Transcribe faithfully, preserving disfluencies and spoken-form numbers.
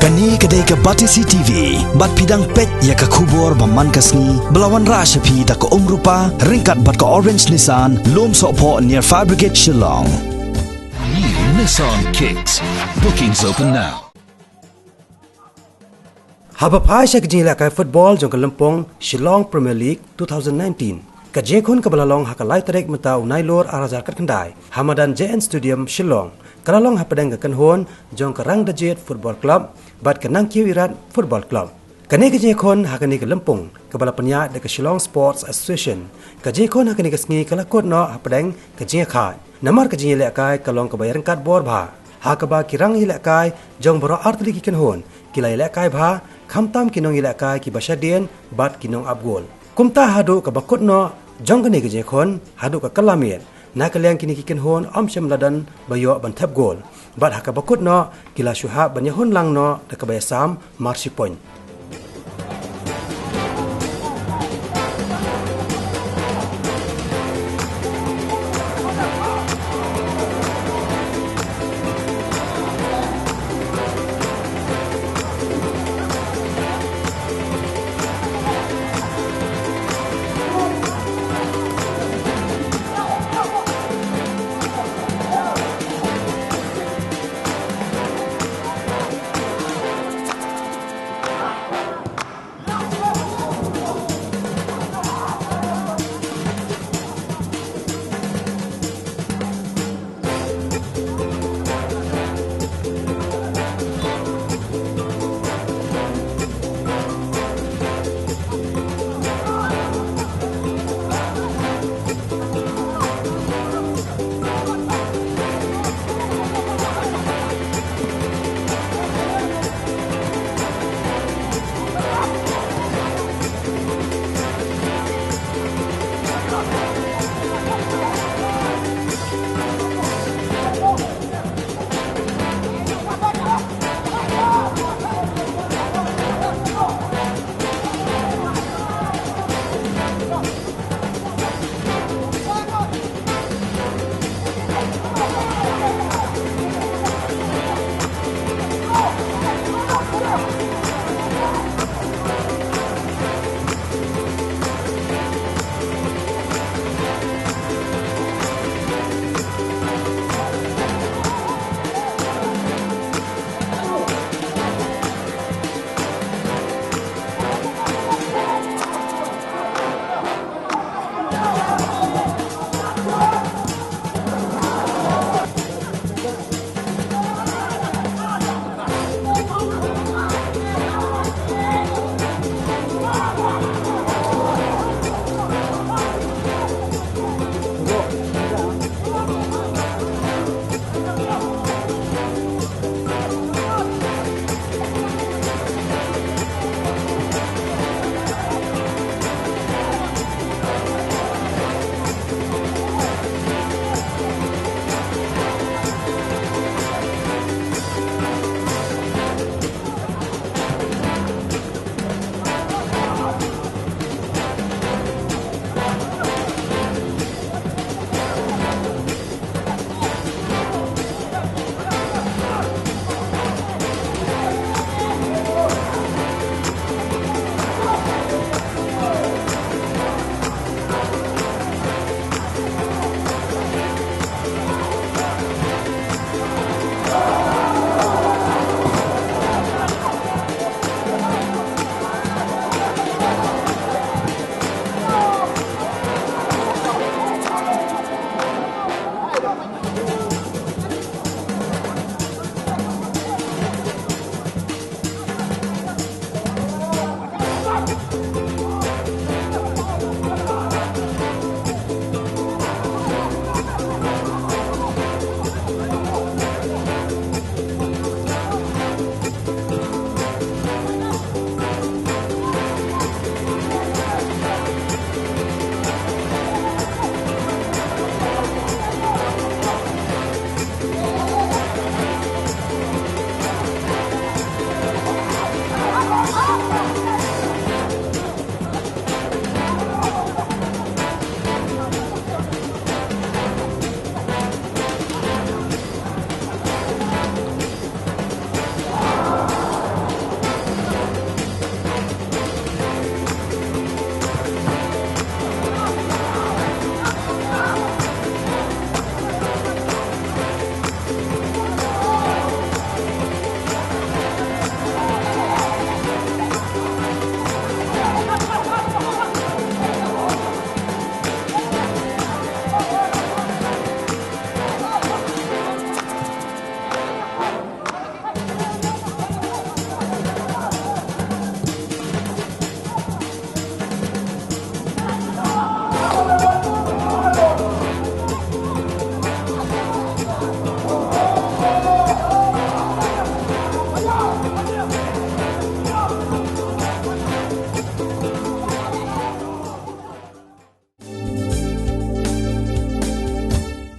Kane ka dei ka Batesi T V, bad phi dang peit ïa ka khubor ba man ka sngi, ba la wanrah sha phi da ka Umrupa, ryngkat bad ka Orange Nissan, Lumsohphoh near Fire Brigade Shillong. New Nissan Kicks. Bookings open now. Haba phai sha ka jingïalehkai football jong ka lympung Shillong Premier League two thousand nineteen, ka jingïakhun kaba la long ha ka lai tarik mynta u Nailur ar hajar khatkhyndai ha madan J N Stadium Shillong, ka la long hapdeng ka kynhun jong ka Rangdajied Football Club bad ka Nangkiew Irat Football Club. Kane ka jingïakhun ha kane ka lympung kaba la pynïaid da ka Shillong Sports Association, ka jingïakhun ha kane ka sngi ka la kut noh hapdeng ka jingïakhaid. Namar ka jingïalehkai ka long kaba ïaryngkat bor bha, ha kaba ki rangïalehkai jong baroh artylli ki kynhun ki la ïalehkai bha, khamtam ki nongïalehkai kiba shadien bad ki nongap gol. Kumta haduh kaba kut noh jong kane ka jingïakhun haduh ka kylla miet, na ka liang kine ki kynhun ym shym la don ba ïoh ban thep gol, bad ha kaba kut noh ki la shu hap ban ïahun lang noh da kaba ïasam mar shi point.